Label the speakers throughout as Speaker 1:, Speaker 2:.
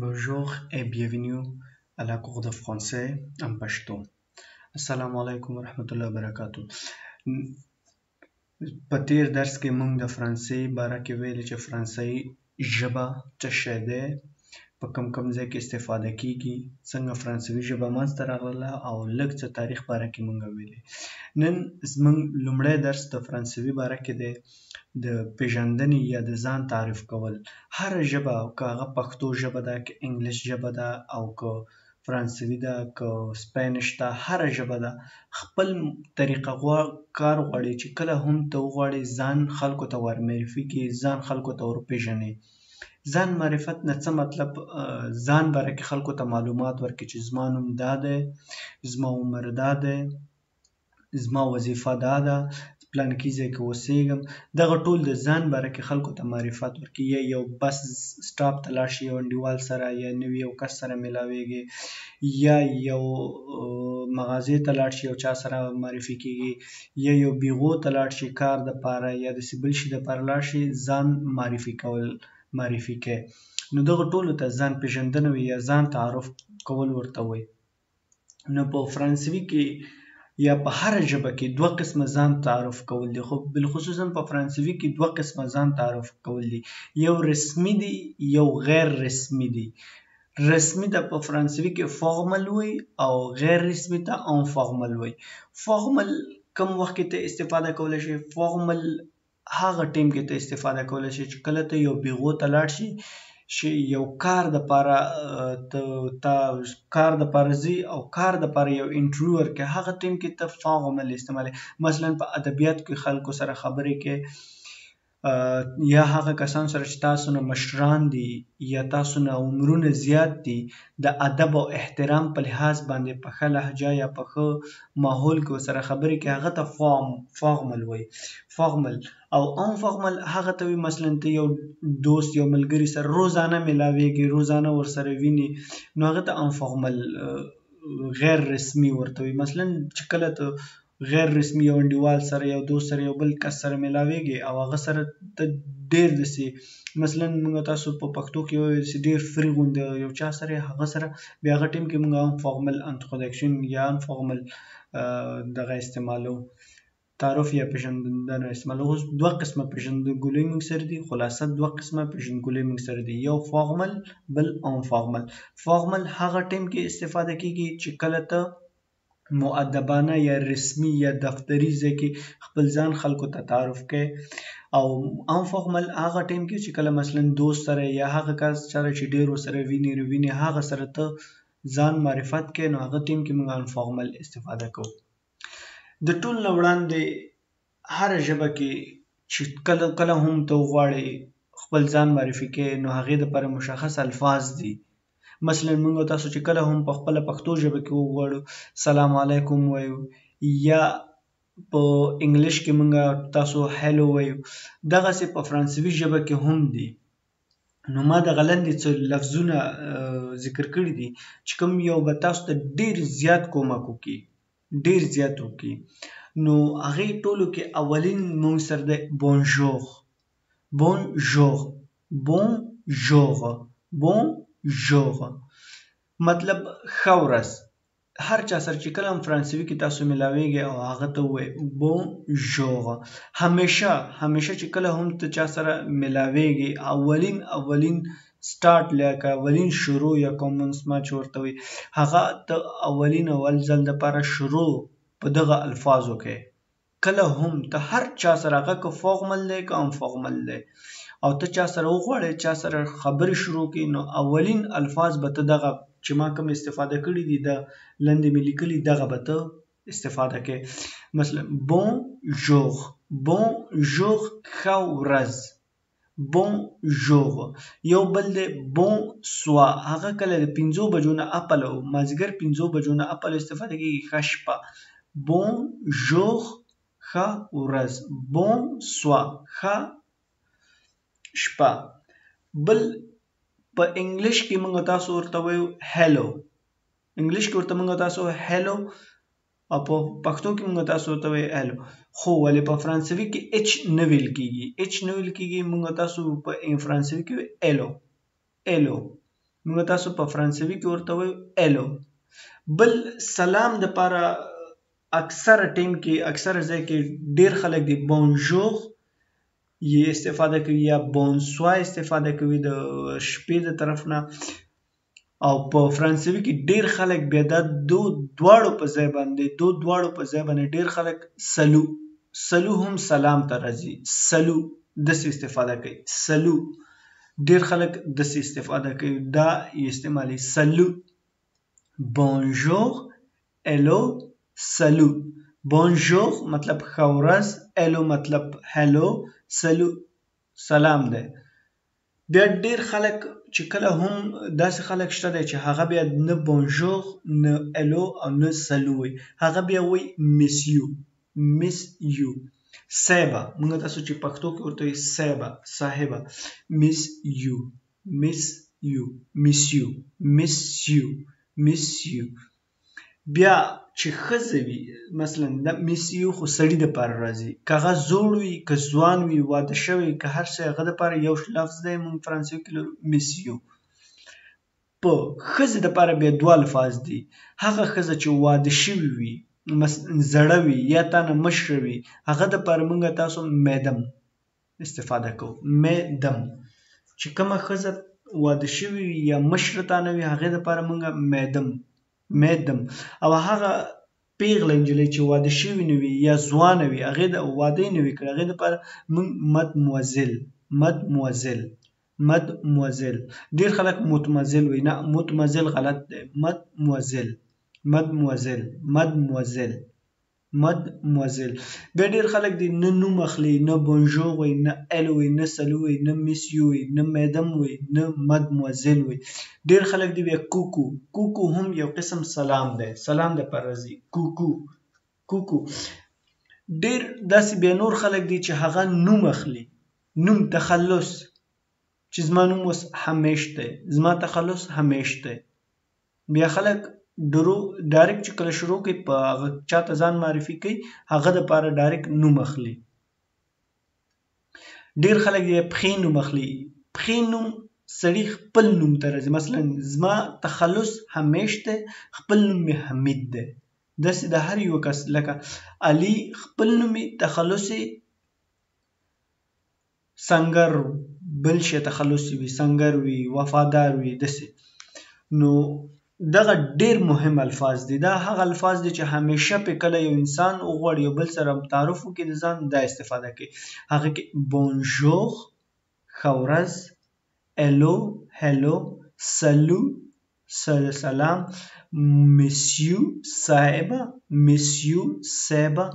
Speaker 1: Bonjour et bienvenue à la cours de français en Pashto. السلام علیکم ورحمت الله وبرکاتو. په تیر درس کې موږ د فرانسې باره کې ویل چې فرانسوي ژبه څه شی دی، په کم کم ځای کې استفاده کیږي، څنګه فرانسوي ژبه منځته راغله او لږ څه تاریخ باره کې موږ ویلي. نن زموږ لومړی درس د فرانسوي باره کې دی، د پیژندنې یا د ځان تعریف کول. هره ژبه، که هغه پښتو ژبه ده، که انګلیس ژبه ده، او که فرانسوي ده، که سپینش ده، هره ژبه ده خپل طریقه کار غواړي چې کله هم ته وغواړې ځان خلکو ته ورمعرفي کړي، ځان خلکو ته ورپېژنې. ځان معرفت نه څه مطلب؟ ځان باره کې خلکو ته معلومات ورکړي چې زما نوم دا دی، زما عمر دا دی، زما وظیفه دا ده، پلانکي ځای کې اوسېږم. دغه ټول د ځان باره کې خلکو ته معرفت ورکړي. یا یو بس سټاپ ته لاړ شي، یو انډیوال سره یا نوي یو کس سره میلاویږي، یا یو مغازې ته لاړ شي یو چا سره معرفي کیږي، یا یو بیغو ته لاړ شي کار دپاره، یا داسې بل شي دپاره لاړ شي، ځان معرفي کول، معرفي کوي. نو دغه ټولو ته ځان پېژندنه وي یا ځان تعارف کول ورته وایي. نو په فرانسوي کې یا په هره ژبه کې دوه قسمه ځان تعارف کول دي، خو بالخصوصا په فرانسوي کې دوه قسمه ځان تعارف کول دي. یو رسمي دی، یو غیر رسمي دی. رسمي ته په فرانسوي کې formel وایي او غیر رسمي ته informel وایي. formel کوم وخت کې ته استفاده کولی شي؟ formel هغه ټیم کې ته استفاده کولی شي چې کله ته یو بیغو ته لاړ شي، چې یو کار د پاره ته تا کار د پاره ځي او کار د پاره یو انټرویو ورکوي، هغه ټیم کې ته formel استعمالوي. مثلا په ادبیات کې خلکو سره خبرې کوي، یا هغه کسان سره چې تاسو نه مشران دي یا تاسو نه عمرونه زیات دي، د ادب او احترام په لحاظ باندې په ښه لهجه یا په ښه ماحول کې ورسره خبرې کوي، هغه ته formel وایي. formel او informel هغه ته وایي مثلا ته یو دوست یو ملګري سره روزانه میلاویږي، روزانه ورسره ویني، نو هغه ته informel غیر رسمي ورته وایي. مثلا چې کله ته غیر رسمي یو انډیوال سره، یو دوست سره، یو بل کس سره میلاویږي او هغه سره ته ډېر داسې، مثلا موږ تاسو په پښتو کې وایو داسې ډېر free غوندې یو چا سره، هغه سره بیا هغه ټیم کې موږ informel introduction یا informel دغه استعمالو، تعارف یا پېژندنه استعمالو. اوس دوه قسمه پېژندګلوۍ موږ سره دي، خلاصه دوه قسمه پېژندګلوۍ موږ سره دي، یو formel بل informel. formel هغه ټیم کې استفاده کیږي چې کله ته مؤدبانه یا رسمي یا دفتري ځای کې خپل ځان خلکو ته تعارف کوي، او informel هغه ټیم کې چې کله مثلا دوست سره یا هغه کس سره چې ډېر ورسره ویني ویني هغه سره ته ځان معرفت کوې، نو هغه ټیم کې موږ informel استفاده کوو. د ټول نه وړاندې هره ژبه کې چې کله کله هم ته وغواړې خپل ځان معرفي کوې، نو هغې دپاره مشخص الفاظ دي. مثلا موږ تاسو چې کله هم په خپله پښتو ژبه کې وغواړو سلام علیکم وایو، یا په انګلیش کې موږ تاسو hello وایو، دغسې په فرانسوي ژبه کې هم دي. نو ما دغه لاندې څه لفظونه ذکر کړي دي چې کوم یو به تاسو ته ډېر زیات کومک وکړي، ډېر زیات وکړي. نو هغې ټولو کې اولین موږ سره دی bonjour. bonjour، bonjour، bonjour مطلب ښه ورځ. هر چا سره چې کله هم فرانسوي کې تاسو میلاویږئ او هغه ته ووایئ bonjour، همیشه همیشه چې کله هم ته چا سره میلاویږئ، اولین اولین سټارټ لکه اولین شروع یا commencement چې ورته وایي، هغه ته اولین اول ځل دپاره شروع په دغه الفاظو کوي. کله هم ته هر چا سره، هغه که formel دی که informel دی، او ته چا سره وغواړې چا سره خبرې شروع کړې، نو اولین الفاظ به ته دغه چې ما کوم استفاده کړي دي، د لاندې مې لیکلي دغه به ته استفاده کوې. مثلا bonjour، bonjour ښه ورځ، bonjour. یو بل دی bonsoir، هغه کله د 5 بجو نه اپلو، مازدیګر 5 بجو نه اپلو استفاده کیږي، ښه شپه. bonjour ښه ورځ، bonsoir ښه شپه. بل په انګلیش کې موږ تاسو ورته وایو hello، انګلیش کې ورته موږ تاسو hello، او په پښتو کې موږ تاسو ورته وایو hello، خو ولې په فرانسوي کې H نه ویل کیږي، H نه ویل کیږي، موږ تاسو په فرانسوي کې وایو hello، hello. موږ تاسو په فرانسوي کې ورته وایو الو. بل سلام د پاره اکثره ټیم کې، اکثره ځای کې ډیر خلک دی بونژور یې استفاده کوي یا بونسوا استفاده کوي د شپې د طرف نه. او په فرانسوي کې ډیر خلک بیا دا دواړو په ځای باندې، دواړو په ځای باندې ډیر خلک سلو، سلو هم سلام ته راځي، سلو داسې استفاده کوي، سلو ډیر خلک داسې استفاده کوي، دا یې استعمالوي سلو، بونژور، الو، سلو. بونژور مطلب ښه ورځ، الو مطلب هلو، سلو سلام دی. بیا ډیر خلک چې کله هم داسې خلک شته دی چې هغه بیا نه بونژور، نه الو او نه سلو وایي، هغه بیا وایي میسیو، میسیو، صاحبه. موږ تاسو چې پښتو کې ورته وایي صاحبه، صاحبه، میسیو، میسیو، میسیو، میسیو، میسیو. بیا چې ښځه وي مثلا دا میسیو خو سړي دپاره راځي، که هغه زوړ وي که ځوان وي واده شوی که هر څه، هغه دپاره یو لفظ دی موږ فرانسوي کې لرو میسیو. په ښځې دپاره بیا دوه الفاظ دي، هغه ښځه چې واده شوي وي مثلا زړه وي یا تا نه مشره وي، هغه دپاره موږ تاسو میدم استفاده کوو، میدم. چې کومه ښځه واده شوي وي یا مشره تا نه وي هغې دپاره موږ میدم، میدم. او هغه پیغله نجلۍ چې واده شوي نه وي یا ځوانه وي، هغې د واده یې نه وي کړی، هغې دپاره موږ مدموزل، مدموزل، مدموزل. ډېر خلک متمزل وایي، نه متمزل غلط دی، مدموزل، مدموزل، مدموزل، مدموزل. بیا ډېر خلک دي نه نوم اخلي، نه بونژور وایي، نه الو وایي، نه سلو وایي، نه میسیو وایي، نه میدم وایي، نه مدموزل وایي. ډېر خلک دي بیا کوکو، کوکو هم یو قسم سلام دی، سلام دپاره راځي کوکو، کوکو. ډېر داسې بیا نور خلک دي چې هغه نوم اخلي، نوم تخلص، چې زما نوم اوس همیش دی، زما تخلص همیش دی. بیا خلک ډایرکټ چې کله شروع کوي په هغه چاته ځان معرفي کوي، هغه دپاره ډایرکټ نوم اخلي. ډېر خلک یې پښې نوم اخلي، پښې نوم سړي خپل نوم ته راځي. مثلا زما تخلص همیش دی، خپل نوم مې حمید دی. داسې د هر یو کس لکه علي خپل نوم یې تخلص یې سنګر، بل شی تخلص وي، سنګر وي، وفادار وي، داسې. نو دغه ډېر مهم الفاظ دي، دا هغه الفاظ دي چې همیشه په کله یو انسان وغواړي یو بل سره تعارف وکړي د ځان، دا استفاده کوي. هغه کې بونژور، ښه ورځ، الو، هلو، سلو، سلام، میسیو صاحبه، میسیو صاحبه،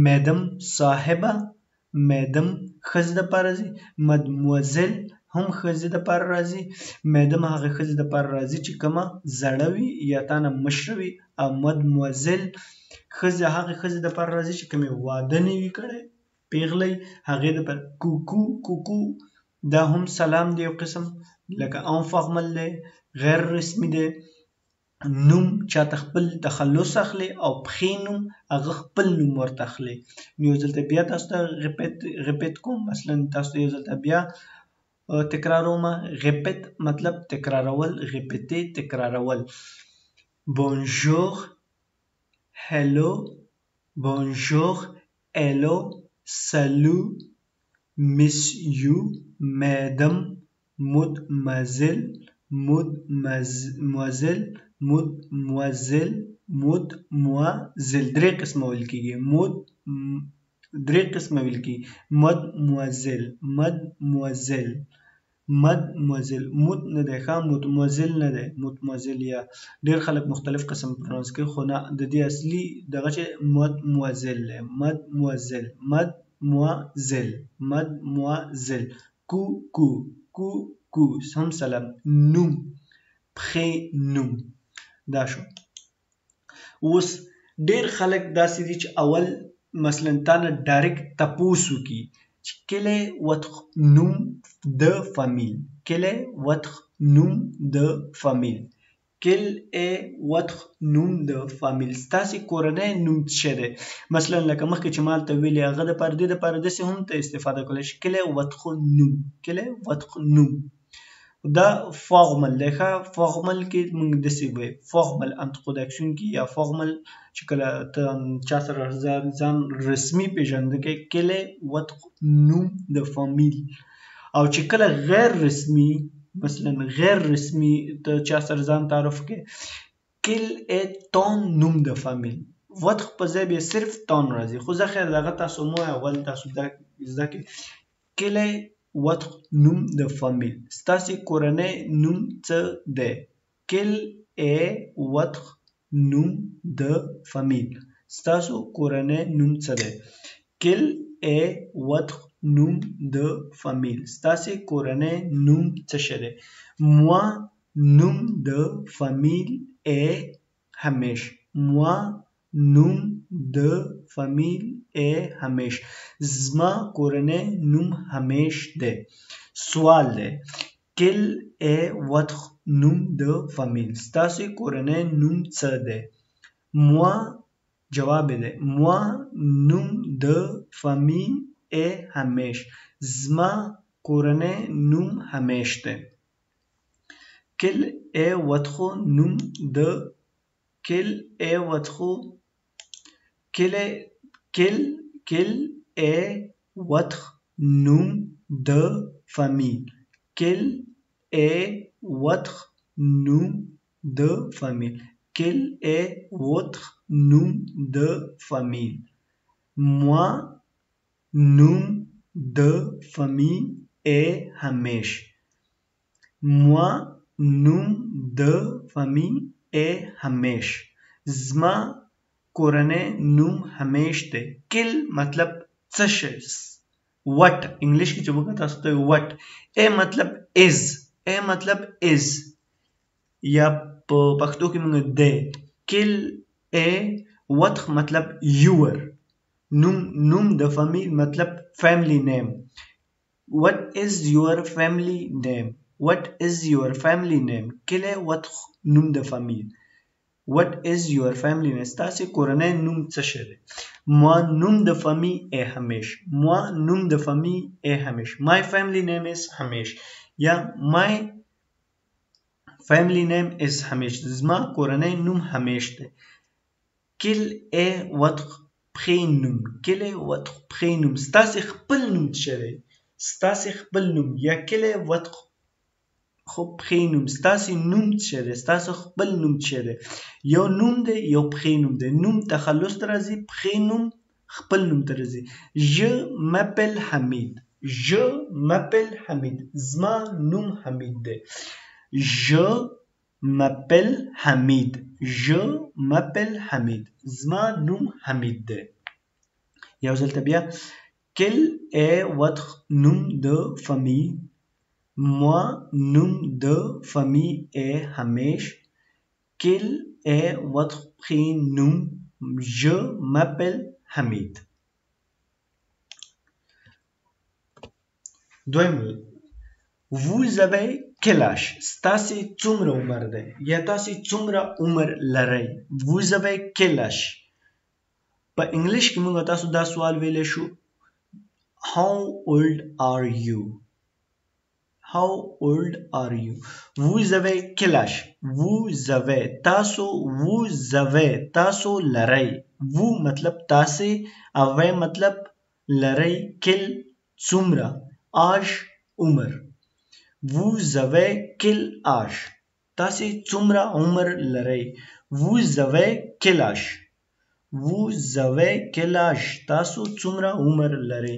Speaker 1: میدم صاحبه، میدم ښځې دپاره راځي، مدموزل هم ښځې دپاره راځي، میدم هغه ښځې دپاره راځي چې کومه زړه وي یا تا نه مشره وي، او مدموزل ښځه هغه ښځې دپاره راځي چې کومې واده نه وي کړی، پیغلی، هغې دپاره. کوکو، کوکو دا هم سلام دی یو قسم، لکه انفارمل دی، غیر رسمي دی. نوم چاته خپل تخلص اخلي او پښې نوم هغه خپل نوم ورته اخلي. نو یو ځل ته بیا تاسو ته ریپیټ کوم، مثلا تاسو ته یو ځل ته بیا تکراروم. ریپیټ مطلب تکرارول، ریپیټې تکرارول. بونژور، هلو، بونژور، الو، سلو، میسیو، میدم، مدمزل، مدموزل، مدموزل، مدموزل. درې قسمه ویل کېږي، مد درې قسمه ویل کېږي، مدموزل، مدموزل، مدموزل. مد نه دی ښه، مدموزل نه دی، مدموزل یا ډېر خلک مختلف قسم پروناونس کوي، خو نه د دې اصلي دغه چې مدموزل دی، مدموزل، مدموزل، مدموزل. کو کو، کو کو هم سلام، نوم، پښې نوم. دا شو. اوس ډېر خلک داسې دي چې اول مثلا تا نه ډایرکټ تپوس وکړي چې quel est votre nom de famille، quel est votre nom de famille، quel est votre nom de famille، ستاسې کورنی نوم څه شی دی. مثلا لکه مخکې چې ما هلته ویلي هغه دپاره دې دپاره داسې هم ته استفاده کولی شې، quel est votre nom، quel est votre nom. دا formal دی. ښه، formal کې موږ داسې وایو، formal introduction کې یا formal چې کله ته چا سره ځان رسمي پیژنده کې، quel est votre nom de famille. او چې کله غیر رسمي، مثلا غیر رسمي ته چا سره ځان تعارف کې، quel est ton nom de famille. votre په ځای بیا صرف ton راځي. خو زه خیر دغه تاسو مو اول تاسو دا زده کړئ. quel est votre nom de famille، ستاسې کورنۍ نوم څه دی؟ quel est votre nom de famille، ستاسو کورنۍ نوم څه دی؟ quel est votre nom de famille، ستاسې کورنۍ نوم څه شی دی؟ moi nom de famille est همیش. moi nom de famille est همیش، زما کورنۍ نوم همیش دی. سوال دی، quel est votre nom de famille، ستاسې کورنۍ نوم څه دی؟ moi، جواب یې دی، moi nom de famille est همیش، زما کورنۍ نوم همیش دی. quel est votre nom de، quel est votre، quel est، quel، quel est votre nom de famille، quel est votre nom de famille، quel est votre nom de famille. moi nom de famille est همیش. moi nom de famille est همیش، زما کورنۍ نوم همیش دی. quel مطلب څه شی، what انګلیش کې چې موږ تاسو ته what، est مطلب is، est مطلب is، یا په پښتو کې موږ دی. quel est votre مطلب your، نوم، نوم د famille مطلب family name. what is your family name، what is your family name. quel est votre nom de famille، what is your family name، ستاسې کورنۍ نوم څه شی دی؟ moi nom de famille est همیش. moi nom de famille est همیش، my family name is همیش، یا my family name is همیش، زما کورنۍ نوم همیش دی. quel est votre prénom، quel est votre prénom، ستاسې خپل نوم څه دی؟ ستاسې خپل نوم، یا quel est votre خو prénom، ستاسې نوم څه دی؟ ستاسو خپل نوم څه دی؟ یو نوم دی، یو prénom دی. نوم تخلص ته راځي، prénom خپل نوم ته راځي. je m'appelle حمید. je m'appelle حمید، زما نوم حمید دی. je m'appelle حمید. je m'appelle حمید، زما نوم حمید دی. یو ځل ته بیا، quel est votre nom de famille؟ moi nom de famille est همیش. quel est votre prénom؟ je m'appelle حمید. دویم، vous avez quel âge؟ ستاسې څومره عمر دی، یا تاسې څومره عمر لرئ؟ vous avez quel âge؟ په انګلیش کې موږ تاسو دا سوال ویلی شو، how old are you؟ how old are you؟ vous avez quel âge؟ vous avez تاسو، vous avez تاسو لرئ، vous مطلب تاسې، avez مطلب لرئ، quel څومره، âge عمر. vous avez quel âge؟ تاسې څومره عمر لرئ؟ vous avez quel âge؟ vous avez quel âge؟ تاسو څومره عمر لرئ؟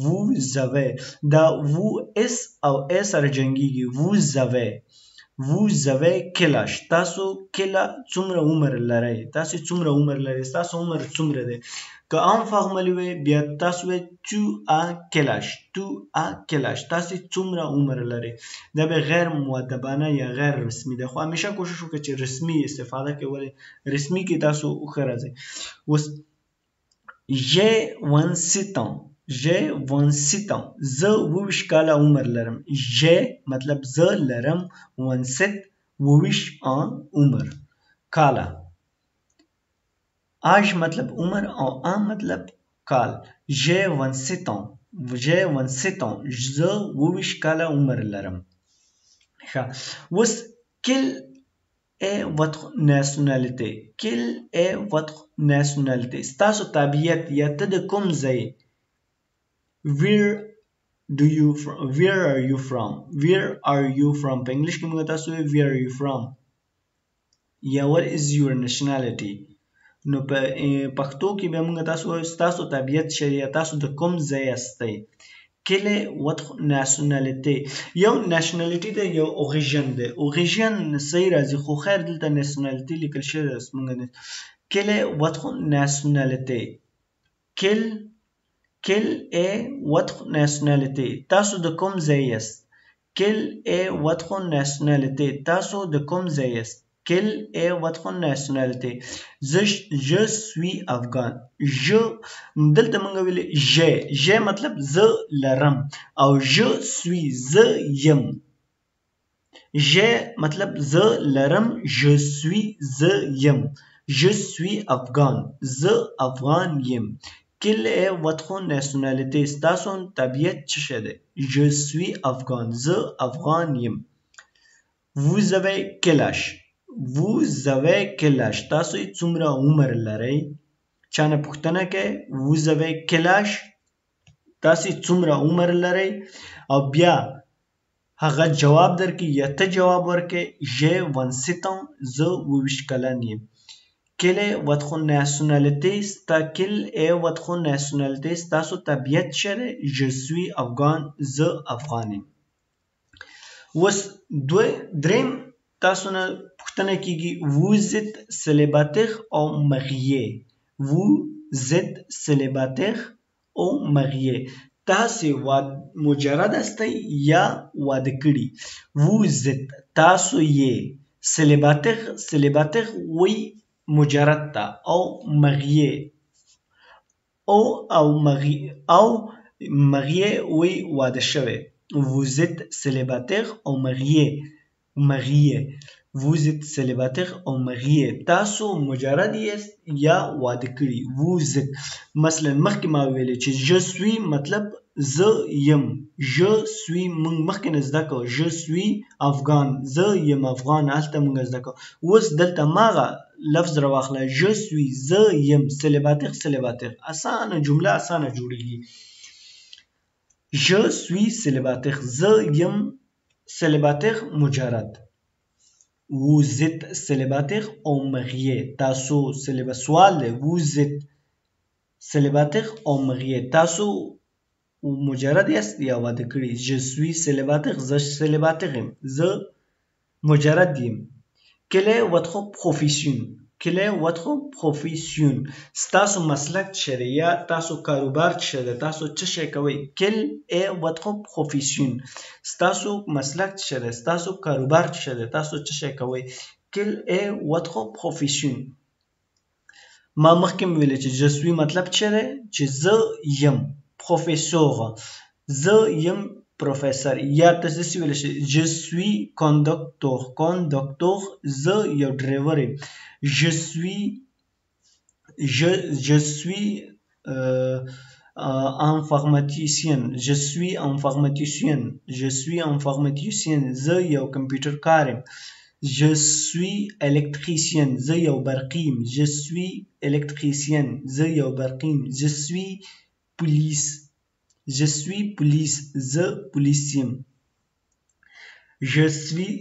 Speaker 1: vous avez، دا vous اس او ا سره جنګیږي. vous avez، vous avez quel âge؟ تاسو کله څومره عمر لرئ؟ تاسو څومره عمر لرئ؟ تاسو عمر څومره دی؟ که عام فارمل وي بیا تاسو وایئ tu as quel âge؟ tu as quel âge؟ تاسو څومره عمر لرئ؟ دا به غیر مؤدبانه یا غیر رسمي ده، خو همیشه کوشش وکړئ چې رسمي استفاده کوئ، ولې رسمي کې تاسو ښه راځئ. اوس j'ai 27 ans. j'ai 27 ans، زه 27 کاله عمر لرم. j'ai مطلب زه لرم، 27 27 ans عمر کاله، âge مطلب عمر او an مطلب کال. j'ai 27 ans، j'ai 27 ans، زه 27 کاله عمر لرم. ښه، اوس quelle est votre nationalité؟ quelle est votre nationalité؟ ستاسو تابعیت یا ته د کوم ځای؟ Where do you from؟ Where are you from؟ Where are you from؟ په انګلیش کې موږ تاسو وایو where are you from یا what is your nationality. نو په پښتو کې بیا موږ تاسو وایو ستاسو تابعیت څه یا تاسو د کوم ځای یاستئ. Quelle est votre nationalité؟ یو nationalité دی، یو origine دی. Origine صحیح راځي، خو خیر دلته nationalité لیکل شوی دی، اوس موږ نه. Quelle est votre nationalité؟ Quelle est votre nationalité؟ تاسو د کوم ځای یاست؟ Quelle est votre nationalité؟ تاسو د کوم ځای یاست؟ Quelle est votre nationalité؟ Je suis afghan. Je دلته موږ ویلې j'ai، j'ai مطلب زه لرم، او je suis زه یم. J'ai مطلب زه لرم، je suis زه یم. Je suis afghan، زه افغان یم. Quelle est votre nationalité؟ ستاسو تابعیت څه شی دی؟ Je suis afghan، زه افغان یم. Vous avez quel âge؟ Vous avez quel âge؟ تاسو یې څومره عمر لرئ؟ چا نه پوښتنه کوي vous avez quel âge؟ تاسو یې څومره عمر لرئ؟ او بیا هغه جواب درکړي یا ته جواب ورکړې j'ai 27 ans، زه 27 کلن یم. Quelle est votre nationalité؟ Quelle est votre nationalité؟ ستاسو تابعیت څه دی؟ Je suis afghan، زه افغان یم. اوس دریم تاسو نه پوښتنه کیږي vous êtes célibataire ou marié؟ Vous êtes célibataire ou marié؟ تاسې مجرد یاستئ یا واده کړي؟ Vous êtes تاسو یې، célibataire، célibataire وایي مجرد ته، او marié او او marié او marié وایي واده شوی. Vous êtes célibataire ou marié؟ marié. Vous êtes célibataire ou marié؟ تاسو مجرد یاست یا واده کړي؟ Vous êtes مثلا مخکې ما ویلې چې je suis مطلب زه یم. Je suis موږ مخکې نه زده کوو je suis افغان، زه یم افغان، هلته موږ زده کوو. اوس دلته ماغه لفظ راواخله je suis زه یم، célibataire célibataire، اسانه جمله اسانه جوړیږي. Je suis célibataire، زه یم célibataire مجرد. Vous êtes célibataire ou marié؟ تاسو célibat سوال دی. Vous êtes célibataire ou marié؟ تاسو مجرد یاست یا واده کړي؟ Je suis célibataire، زه célibataire یم، زه مجرد یم. Quelle est votre profession؟ Quelle est votre profession؟ ستاسو مسلک څه دی یا تاسو کاروبار څه دی، تاسو څه شی کوئ؟ Quelle est votre profession؟ ستاسو مسلک څه دی، ستاسو کاروبار څه دی، تاسو څه شی کوئ؟ Quelle est votre profession؟ ما مخکې هم ویلې چې je suis مطلب څه دی؟ چې زه یم پروفیسور، زه یم پروفیسور، یا تاسو داسې ویلی شئ je suis conducteur، conducteur زه یو ډرایور یم. Je suis je suis informaticien، je suis informaticien، je suis informaticien، زه یو کمپیوټر کار یم. Je suis électricien، زه یو برقي یم. Je suis électricien، زه یو برقي یم. Je suis police، je suis police، زه پولیس یم. Je suis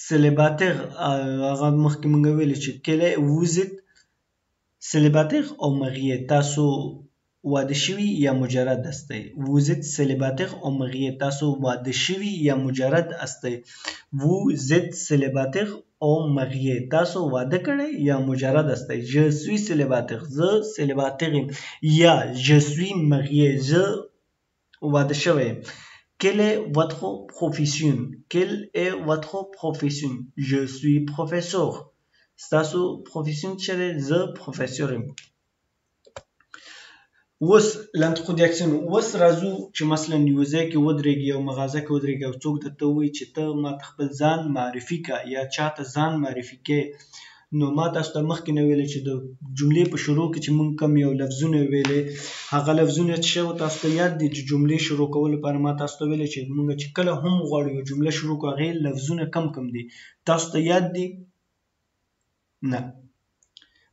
Speaker 1: célibataire، هغه مخکې مونږ ویلي چې quel est vous êtes célibataire ou marié؟ تاسو واده شوي یا مجرد یاستئ؟ Vous êtes célibataire ou marié؟ تاسو واده شوي یا مجرد یاستئ؟ Vous êtes célibataire ou marié؟ تاسو واده کړی یا مجرد یاستئ؟ Je suis célibataire، زه célibataire یم، یا je suis marié، زه واده شوی یم. Quelle est votre profession؟ Quelle est votre profession؟ Je suis professeur. ستاسو profession څه دی؟ زه پروفیسور یم. اوس l'introduction. اوس راځو چې مثلا یو ځای کې ودرېږي، یو مغازه کې ودرېږي او څوک درته ووایي چې ته ما ته خپل ځان معرفي که یا چا ته ځان معرفي کې، نو ما تاسو ته مخکې نه ویلې چې د جملې په شروع کې چې مونږ کوم یو لفظونه ویلې، هغه لفظونه چې شی تاسو ته یاد دي؟ چې جملې شروع کولو لپاره ما تاسو ته ویلې چې مونږ چې کله هم غواړو یو جمله شروع کړو، هغې لفظونه کم کم دي، تاسو ته یاد دي؟ نه،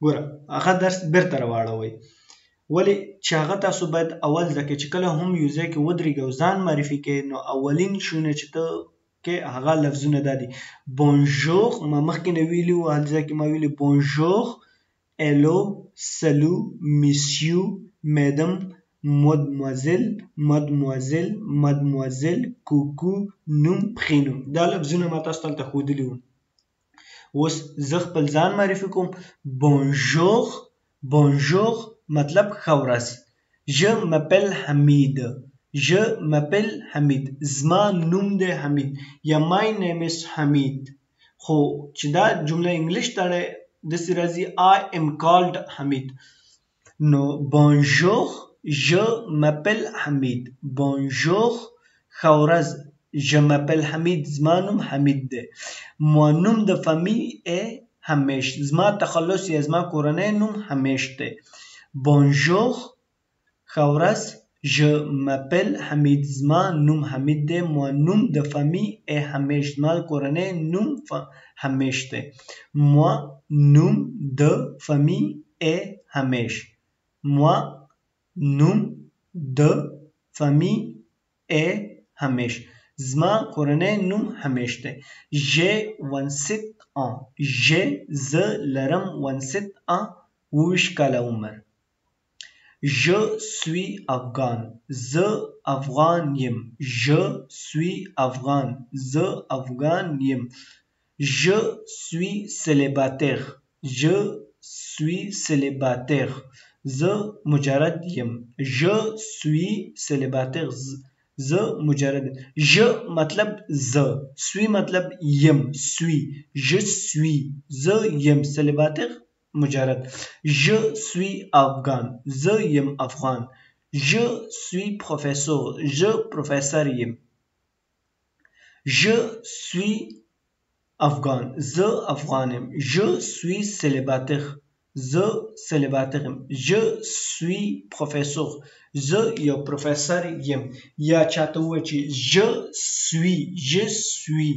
Speaker 1: ګوره هغه درس بیرته راواړوئ. ولې چې هغه تاسو باید اول زده کړئ چې کله هم یو ځای کې ودرېږئ او ځان معرفي کړئ، نو اولین شیونه چې ته کې هغه لفظونه دا دي. bonjour، ما مخکې نه ویلي وو، هلته ځای کې ما ویلي bonjour، hello، salut، monsieur، madame، mademoiselle، mademoiselle، mademoiselle، coucou، نوم، prénom. دا لفظونه ما تاسو ته هلته ښودلي وو. اوس زه خپل ځان معرفي کوم. bonjour، bonjour مطلب ښه ورځ. je m'appelle حمید، je m'appelle حمید، زما نوم دی حمید، یا my name is حمید. خو چې دا جمله انګلیش ته اړوي داسې راځي I am called حمید. نو bonjour، je m'appelle حمید. bonjour ښه ورځ، je m'appelle حمید، زما نوم حمید دی. mon nom de famille est همیش، زما تخلص یا زما کورنۍ نوم همیش دی. bonjour ښه ورځ، je m'appelle حمید، زما نوم حمید دی. mon nom de famille est همیش، زما کورنۍ نوم همیش دی. mon nom de famille est همیش، mon nom de famille est همیش، زما کورنۍ نوم همیش دی. j'ai 27 ans، j'ai زه لرم 27 ans، 27 کاله عمر. Je suis افغان، زه افغان یم. Je suis افغان، زه افغان یم. Je suis célibataire، je suis célibataire، زه مجرد یم. Je suis célibataire، زه مجرد. je مطلب زه، suis مطلب یم، suis، je suis زه یم، célibataire مجرد. je suis افغان، زه یم افغان. je suis professeur، زه پروفیسور یم. je suis افغان، زه افغان یم. je suis célibataire، زه célibataire یم. je suis professeur، زه یو پروفیسور یم. یا چاته ووایي چې je suis، je suis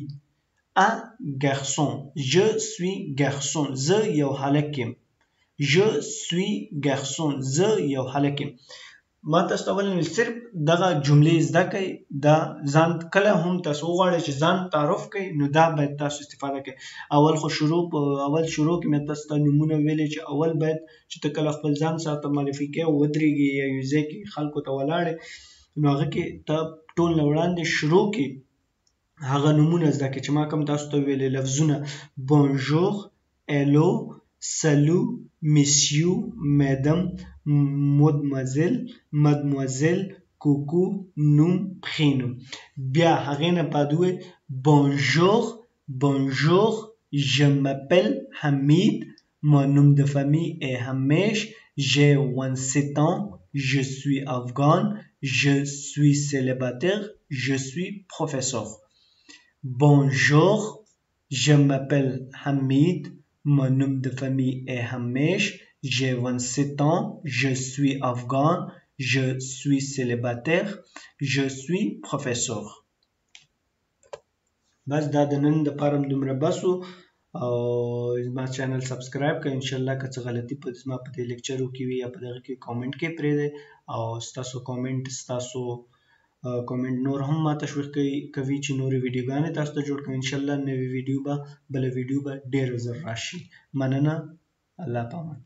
Speaker 1: un garçon، je suis garçon، زه یو هلک یم. je suis garçon، زه یو هلک یم. ما تاسو ته اول ویل صرف دغه جملې زده کړئ، دا ځان کله هم تاسو وغواړئ چې ځان تعارف کړئ، نو دا باید تاسو استفاده کړئ. اول خو شروع په اول شروع کې مې تاسو ته نومونه ویلې چې اول باید چې ته کله خپل ځان سره معرفي کوې او ودرېږې یا یو ځای کې خلکو ته ولاړې، نو هغه کې ته ټول نه وړاندې شروع کې هغه نومونه زده کړئ چې ما کوم تاسو ته ویلې لفظونه. bonjour، hello، salut، monsieur، madame، mademoiselle، mademoiselle، coucou، نوم، prénom. بیا هغې نه بعد ووایي bonjour، bonjour، je m'appelle حمید، mon nom de famille est همیش، j'ai 27 ans، je suis afghan، je suis célibataire، je suis professeur. Bonjour، je m'appelle Hamid، mon nom de famille est Hamesh، j'ai 27 ans، je suis afghan، je suis célibataire، je suis professeur. بس دا د نن دپاره هم دومره بس و. او زما channel subscribe کړئ. انشاءالله که څه غلطي په زما په دې لیکچرو کې وي یا په دغه کې کامنټ کې پرېږدئ، او ستاسو کامنټ ستاسو کامنټ نور هم ما تشویق کوي چې نورې ویډیوګانې تاسو ته جوړ کړم. انشاءالله نوې ویډیو به، بله ویډیو به ډېر زر راشي. مننه، الله پامان.